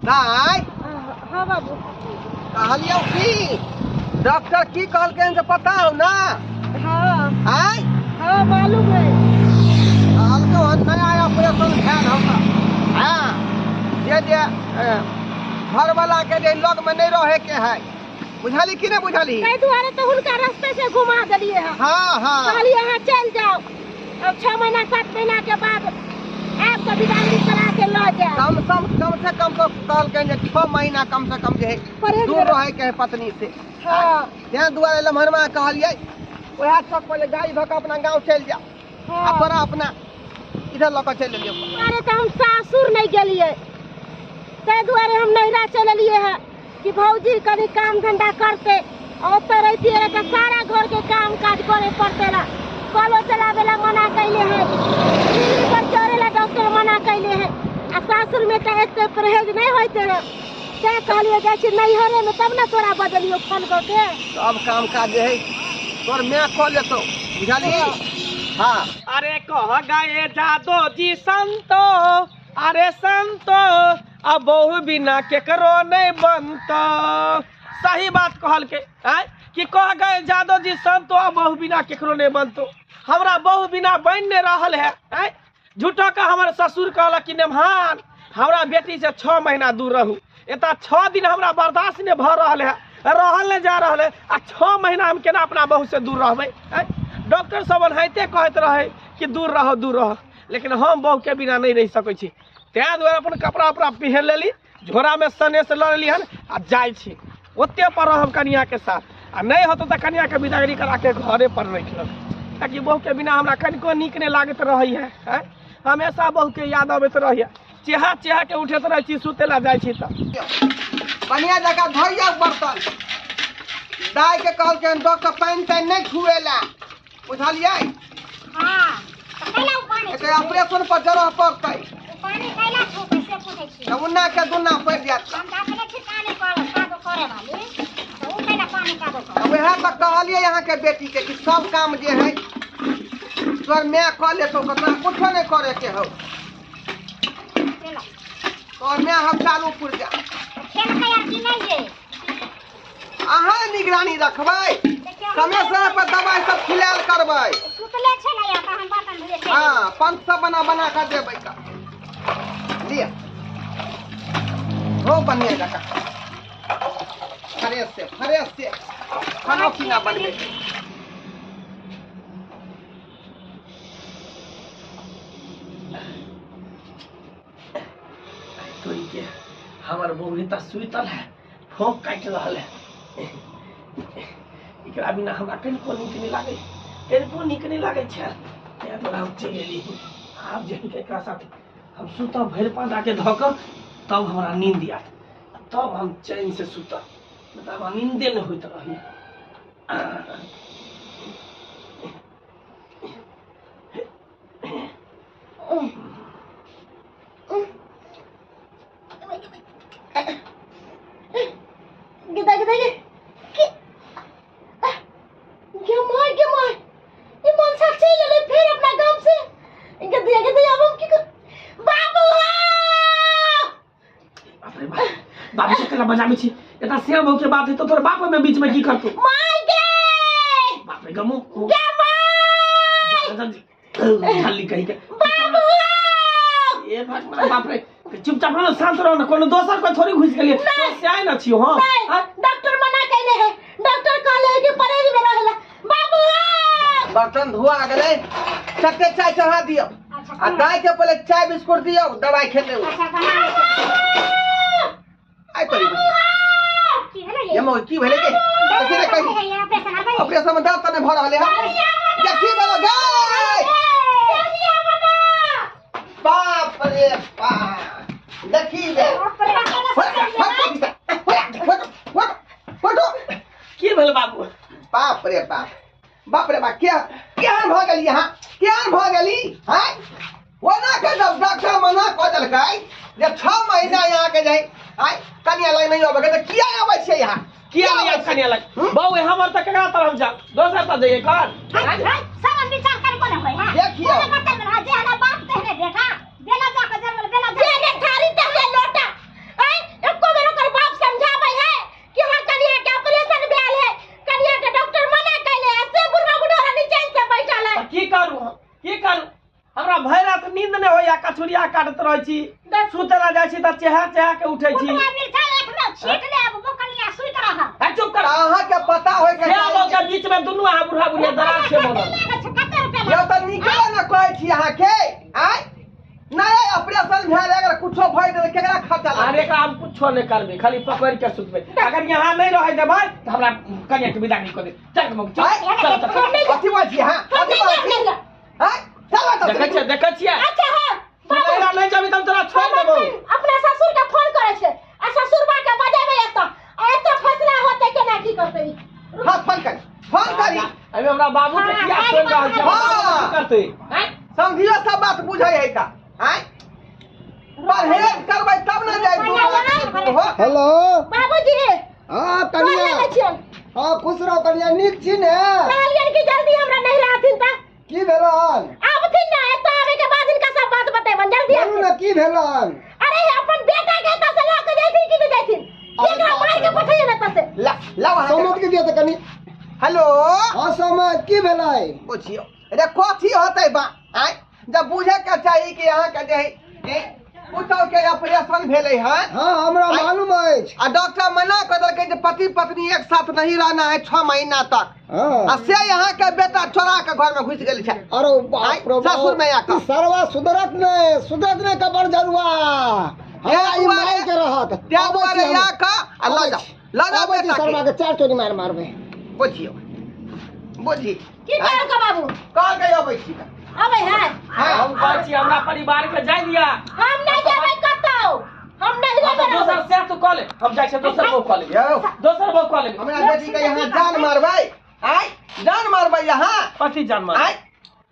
दाइ। हाँ बाबू। कहलियौ की डॉक्टर की कहलकै से पता हौ ना? हाँ। आय? हाँ मालूम है। कहलकै हन नया ऑपरेशन भेल हौ। हाँ जे जे घरवाला के जे लग में नहीं रहे के है, बुझली कि नहीं बुझली? ताहि दुआरे तो हुनका रास्ते से घुमा देलिए हँ। हाँ हाँ। कहलिए अहाँ चलि जाओ, अब 6 महीना 7 महीना के बाद आबि कऽ विदागरी करा के लऽ जायब। कम से कम तो कहलकै जे 6 महीना कम से कम जे है परहेज दूर रहे के है पत्नी से। हाँ। तें दुआरे लम्हरमा कहलिए वएह चौक पर गाड़ी धऽ कऽ अपना गाँव चलि जाओ। हाँ। आ तोरा अपना इधर लऽ कऽ चलि एलियौ। अरे तऽ हम सासुर नहि गेलियै, ताहि दुआरे हम नैहरा चलि एलियै हँ कि भौजी कनि काम धंधा करतै। ओतऽ रहितियै रहए तऽ सारा घरके काम काज करे पड़तै रहए। कलो चलाबै ला मना कैले है, सीढ़ी पर चढ़े ला डॉक्टर मना कैले है, आ सासुरमे तऽ एते परहेज नहि होइते रहए। तें कहलियै जाइ छी नैहरेमे तब ने तोरा बजलियौ फोन कऽ के। सब काम काज जे है तोर माय कऽ लेतौ, बुझलही? हाँ। अरे कह गए जादो जी संतो, अरे संतो अब बहु बिना केकरो नहीं बनतो। सही बात कहल के आय कि कह गए जादो जी संतो अब बहु बिना केकरो नहीं बनतो। हमरा बहु बिना बन नहीं रहल है। आय झूठो का हमर ससुर कहलक कि नेमहान हमरा बेटी से 6 महीना दूर रहू, एतऽ 6 दिन हमरा बर्दाश्त नहीं भऽ रहल है, रहल नहीं जा रहल है, आ 6 महीना हम केना अपना बहू से दूर रहबै? आँय डॉक्टर सब ओनाहिते कहैत रहै कि दूर रहो दूर रहो, लेकिन हम बहू के बिना नहीं रहि सकै छी। तैं दुआरे अपन कपड़ा उपड़ा पहिर लेली, झोरामे सनेस लऽ लेली हन आ जाइ छी। ओते पर रहब कनिया के साथ, आ नहीं होतौ तऽ कनिया के विदागरी करा के घरे पर राखि लेब, कियाकि बहू के बिना हमरा कनिको नीक नहीं लागैत रहैए। आँय हमेशा बहू के याद अबैत रहैए, चेहा चेहा के उठैत रहै छी सुतै लए जाइ छी तऽ। बढ़िया जकाँ धोइयौ बर्तन। दाइ के कहलकै डॉक्टर पानि तानि नहि छुए लए, बुझलियै? हाँ, तऽ कैला ओ पानि एकर ऑपरेशन पर जरह पड़तै। ओ पानि कैला छूतै से पूछै छी। तऽ उन्ना के दुन्ना पड़ि जायत। हम तऽ अपने छी पानि कल कादो करे वाली, तऽ ओ कैला पानि कादो करे? तऽ वएह तऽ कहलियै अहाँके बेटी के कि सब काम जे है तोहर माय कऽ लेतौ, तोरा कुछो नहि करे के हौ। तोहर माय हम चालू पुर्जा। खेलकै आर कि नहि ये? अहाँ निगरानी रखबै, समय समय पर दवाइ सब खिलायल करबै। सुतले छलै या तऽ हम बर्तन धोए चलि हाँ, पंच सब बना बना कऽ देबै का। लिअ। हो बढ़िया जकाँ। फ्रेश से, फ्रेश से। खाना पीना बनबै। तोरी के हमर बौही तऽ सुतल है, फोक काटि रहल है। एकरा बिना हमरा कनिको नीक नहि लागै, कनिको नीक नहि लागै छै। तैं दुआरे हम चलि एली। आब जे एकरा साथ हम सुतब भरि पाँजाके धऽ कऽ, तब हमरा नींद आयत, तब हम चैन से सुतब, नहि तऽ हमरा नींदे नहि होइत रहैए। गिदा गिदा गे के गे my गे my, ई मनसा चलि एलै फेर अपना गाम से। गदिया गदिया अब हम की कर बाबू हो। बाप रे बाप, बाबू से केना बजाबै छी? एता श्याम बहू के बात है तो तोर बाप में बीच में की करतौ? My गे बाप रे गमू गे my झल्ली कही के बाबू हो। ए भगवान, बाप रे, चुपचाप रहो, शांत रहो ना, कोनो दोसर को थोड़ी घुस गेलिए। तो से आइ ना छियो। हां नहीं, डॉक्टर मना कैले है, डॉक्टर कहले है कि परहेज में रहेला। बाबू हो। बर्तन धोआ गेलै, चट्टे चाय चढ़ा दियौ। आ दाइ के पहिले चाय बिस्कुट दियौ, दवाइ खेतै ओ। अच्छा, बना आइ तोरी की भेलै ये मौ की भेलै के? देखी रे कही। ऑपरेशन आबै ऑपरेशन में दर्द तऽ नहि भऽ रहलै हँ। देखी गेलो गै। बाप रे बाप, देखी रे। की भेल बाबू? बाप रे बाप, बाप रे बाप, क्या केहन भऽ गेली अहाँ? केहन भऽ गेली? हैं? ओना के जब डॉक्टर मना कऽ देलकै जे 6 महीना यहाँ के जाय, आय कनिया लग नहीं अबै के, तऽ किया अबै छियै यहाँ? किया नहीं आब कनिया लग? बहू हमर तऽ केकरा तर हम जाब? दोसर तर जइयै घर? सब विचार कर कोने होय है। देखियौ। कोने बतल में जे हमरा बाप तेहने बेटा, बेला जा के जन्मल, बेला जा जेने थारी तेहने लोटा। आय काटत रहै छी, सुतला जाइ छी त चेहा चेहा के उठै छी। कुटवा मिर्चा एक में छीट ले अब बोकलिया सुइत रह। आ चुप कर। अहाँ के पता होय के से लोग के बीच में दुनू अहाँ बूढ़ा बुढ़िया दरार छै बनल। लागै छै कते रुपया यौ तऽ निकल ने कहै छी अहाँ के। आय नया ऑपरेशन भेल अगर कुछो भए गेल केकरा खर्चा अरे लागतै? एकरा हम कुछो नहीं करबे, खाली पकड़ के सुतबे। अगर यहाँ नहीं रहे देबै त हमरा कनिया के विदा नहीं कर दे। चल मग चल आय, चल चल। कथी बात छी अहाँ? हम कथी नहीं बात छी? जायब नैहरा। आय, चल तऽ देखै छियै, देखै छियै। अच्छा हाँ तू बाबू नैहरा नहीं जेबही त हम तोरा छोड़ हम देबौ। अपना ससुर के फोन करै छै आ ससुरबा के बजेबै एतऽ आ एतऽ फैसला होतै केना की करतै। हाँ फोन करी, फोन करी। अभी हमरा बाबू के हाँ, किया सही सुनि रहल छै? बात। बाबू की करतै? आँय? समझियो सब बात बुझै है का। आय परहेज करबै तब ने जाय दूर हो। हेलो बाबूजी हाँ गोर कनिया। लगै छियनि। हाँ खुश रहो कनिया, नीक छी ने? कहलियनि कि जल्दी हमरा नैहरा आथिन तऽ। की भेलन? आबथिन ने, एतऽ आबै के बाद हिनका सब बात बतेबनि, जल्दी बोलू आबथिन। ने की भेलन? अरे अपन बेटा के एतऽ से लऽ के जाइथिन कि नहि जाइथिन? केकरा मारि के पठैयन एतऽ से? ला लाओ अहाँ समझ के दिअ तऽ कनि। हेलो हाँ समझ की भेलै? बुझियो रे कथी होतै बा। आय जब बुझे के चाही कि अहाँ के जे है पुतहु के ऑपरेशन भेलै हन। हाँ हमरा मालूम अछि। आ डॉक्टर मना कऽ देलकै जे पति पत्नी एक साथ नहीं रहना है 6 महीना तक। हाँ आ से यहाँ के बेटा चोरा के घर में घुस गेल छै। अरे बाप रे बाप। ससुर में आके। ई सरवा सुधरत नहीं, सुधरत नहीं कबर जरुआ। हमरा ई मार के रहत। तें दुआरे आ कऽ आ लऽ जाओ, लऽ जाओ आबै छी बेटा सरवा के। के 4 चोरी मार मारबै। बुझियो बुझी की कहलकै बाबू? कहलकै अबै छी। अबै है? हाँ। हम कहै छी हमरा परिवार के जाय दिया। हम नहि जेबै कतौ, हम नैहरे हम मे रहबै। दोसर से तू कऽ ले, हम जाइ छियै दोसर बहू कऽ लेबै। यौ दोसर बहू कऽ लेबै। हमरा बेटी के यहाँ जान मारबै? आय जान मारबै यहाँ? कथी जान मारबै? आय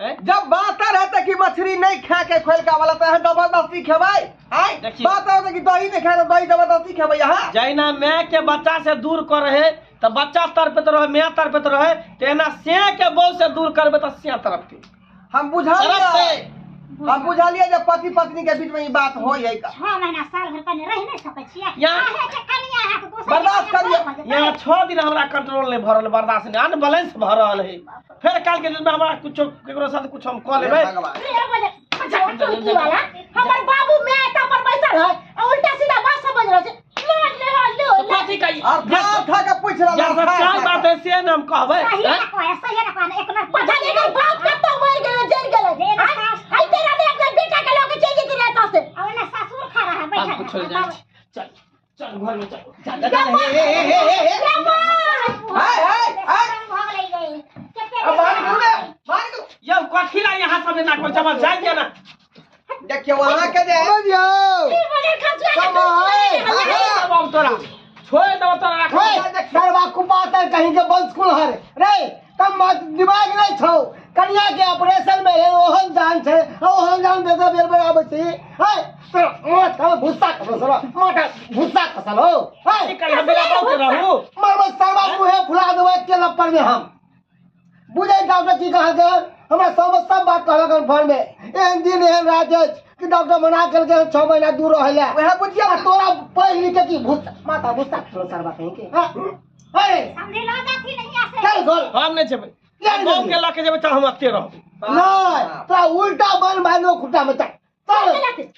हैं? जब बातर है कि मछली नहीं खा के खोल के वाला तो जबरदस्ती खेबै। आय देखिए। बातर है कि दही नहीं खाए तो दही जबरदस्ती खेबै यहाँ। जहिना my के बच्चा से दूर कर रहे तो बच्चा तड़पैत रहे, my तड़पैत रहे, तेना से के बहू से दूर करबै तो से तड़पते। हम बुझलिए, तड़पते। हम बुझलिए जे पति पत्नी के बीच में ई बात होय है का। 6 महीना साल भर कने रहि नहीं सकै छियै। यहाँ- अहे के कनिया अहाँके दोसर बर्दाश्त के करियौ। कनिया भऽ जेतै। यहाँ 6 दिन हमरा कंट्रोल नहीं भऽ रहल, बर्दाश्त नहीं, अनबैलेंस भऽ रहल है। फिर कल के दिन में हमरा कुछो केकरो साथ कुछ हम कऽ लेबै। भगवान। रे बजे, टुटकी वाला हमर बाबू my एतऽ पर बैसल है आ उल्टा सीधा बात समझ रहल छै। लो ले लो तो ले। कथी कही? और था था के पूछ रहल जब है, सच्चाई बात है से ने हम कहबै। सही हैं? ना कहै, सही ना कहै, एक मिनट पता नहीं एकर बाप कतौ मरि गेलै, जरि गेलै। एगो आय सास- आय तेरा ने अपना बेटा के लऽ के चलि जेतै रे एतऽ से। आ ओने ससुर खा रहा है, हम बैठल कुछ है। जाइ छी। चल चल घर में चल। जा, जा, हे, हे, हे, हे, हे, हे। रे माय। हाय, हाय, हाय। भऽ गेलै गे। कते अब बाहर निकलू ने, बाहर निकलू। यौ कथी ला यहाँ सब एना करै छै? हमरा जाइ दिअ ना। देखियौ अहाँ के जे समझ यौ। की बजे खसुआ के समय। टुटकी वाला? हाँ। अब हम तोरा छोड़ देबौ तोरा राख। रे, सरवा कुपातर कहीं के बंश कुल हर रे, तब मत दिमाग नहीं छौ। कनिया के ऑपरेशन में रे ओहन जान छै, ओहन जान बेटा बेर बेर आबै छी। है तो माथ खाव भुस्सा खसल सरवा, माथा भुस्सा खसल हो। है की करी हम बिना बाबू के रहू? मरबै सरवा मुहे फुला देबै के लप्पर में हम। बुझै डॉक्टर की कहलकै? हमरा सब सब बात कहलक हन फोन में। एहन दिन एहन रात अछि कि डॉक्टर मना केलकै 6 महीना दूर रहै लए। वएह बुझियौ आ तोरा पढ़ि लिख के की भुस्सा माथा भुस्सा खसल सरवा कहीं के। हाँ? अरे समझी लऽ जाथिन हियाँ से। चल घर। हम नहीं जेबै। चल बहू के लऽ के जेबै तऽ हम अते रहबै। नहीं तोरा उल्टा बन भाई खुट्टा में चल। चल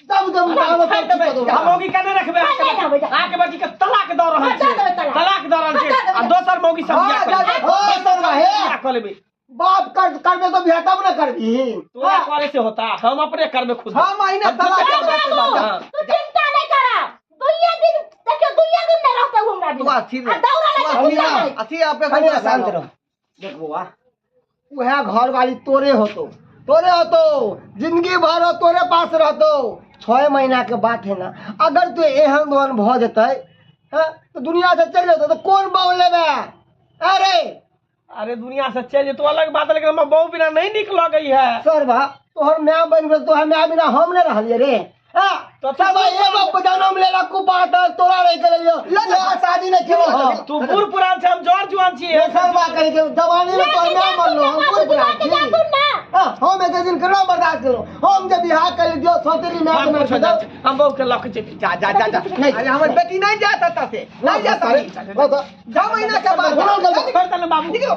तब जब हम मौगी के नहि रखबै। अहाँके बेटी के तलाक दऽ रहल छी, तलाक दऽ रहल छी आ दोसर मौगी सब बियाह कऽ लेबै। हो सरवा हे बियाह कऽ लेबै। बाप कर करबे तो बियाह तब न करबी। तोरा करे से होता, हम अपने करबे खुद। 6 महीना तलाक रे दे बाबू, देतै। तू चिंता नहीं कर। 2 दिन देखियो, 2 दिन नहीं रहते हमरा तू बिना। अथी आ दौड़ा लगे कुत्ता नहीं। अथी ऑपरेशन कनिया शांत रहो। देख बौआ, उहे घर वाली तोरे होतो, तोरे होतो, जिंदगी भर हो तोरे पास रहतो। 6 महीना के बात है ना, अगर तू एहन दोहन भऽ जेतै हाँ, तो दुनिया से चलि जेतौ तो कोन बहू लेबै? अरे अरे दुनिया से चलि जेतौ अलग बात, लेकिन हमरा बहू बिना नहीं नीक लगै है। सर भा तोहर my बनि गेल, तोहर my बिना हम नहि रहलियै रे। हाँ, तो सब एगो जनम लेलक कुपातर, तोरा रहि के लेलियौ। तोरा शादी नहि केलौ हम। तू बूढ़ पुरान छै, हम जर जुआन छी। रे सरवा कहि के जवानी में तोहर my मरलो, हम बूढ़ पुरान छी। हाँ, हम एक दिन केना बर्दाश्त केलहुँ? हम जे बियाह कर लियौ, सौतेली my हम के कुछो मारि जाइ छी, हम बहू के लऽ के जेबै। जा जा जा जा। नहीं। अरे हमर बेटी नहीं जात एतऽ से, नहीं जात। 6 महीना के बाद। छोड़ दे बाबू। निकलो।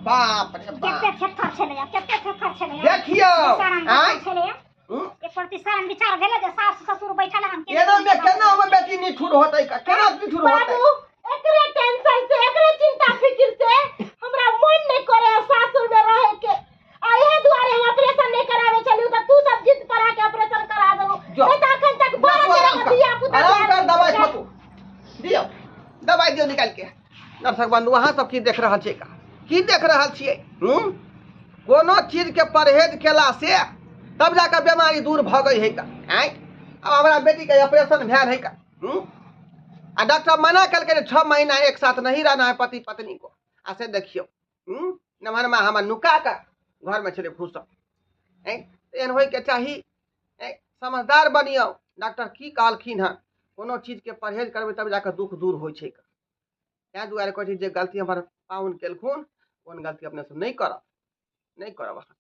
बाप रे बाप। कते थेथर छलैया, कते थेथर छलैया। देखियौ सारा आँय छलैया। हूँ? एक प्रति शरण विचार भेलै जे सास ससुर बैठल हम एना में केना हमर बेटी निठुर होतै का केना निठुर होतै बाबू एकरे टेंशन से एकरे चिंता फिक्र से हमरा मन नहीं करे है सासुर में रहे के आ इहे दुआरे हम ऑपरेशन नहीं करावे छलियो त तू सब जिद पर आके ऑपरेशन करा देलू जो। नहीं त अखन तक जा बारह तू आराम तेरह कर धिया पुता आराम कर दवाई खा तू दियौ दवाई दियौ निकाल के दर्शक बंधु अहाँ सब की देख रहल छियै का की देख रहल छियै हूँ कोनो चीजके परहेज केला से तब जाके बीमारी दूर भऽ गई है का आँय अब हमरा बेटीके ऑपरेशन भेल है का हूँ आ डॉक्टर मना केलकै जे 6 महीना एक साथ नहीं रहना है पति पत्नी को आ से देखियौ हूँ नमहरमा हमर नुका कऽ घरमे छलै घुसल आँय एहन होइके चाही आँय समझदार बनियौ डॉक्टर की कहलखिन हँ कोनो चीजके परहेज करबै तब जाकऽ दुःख दूर होइ छै ताहि दुआरे कहै छी जे गलती हमर पाहुन केलखुन ओहन गलती अपने सब नहि करब नहि करब अहाँ।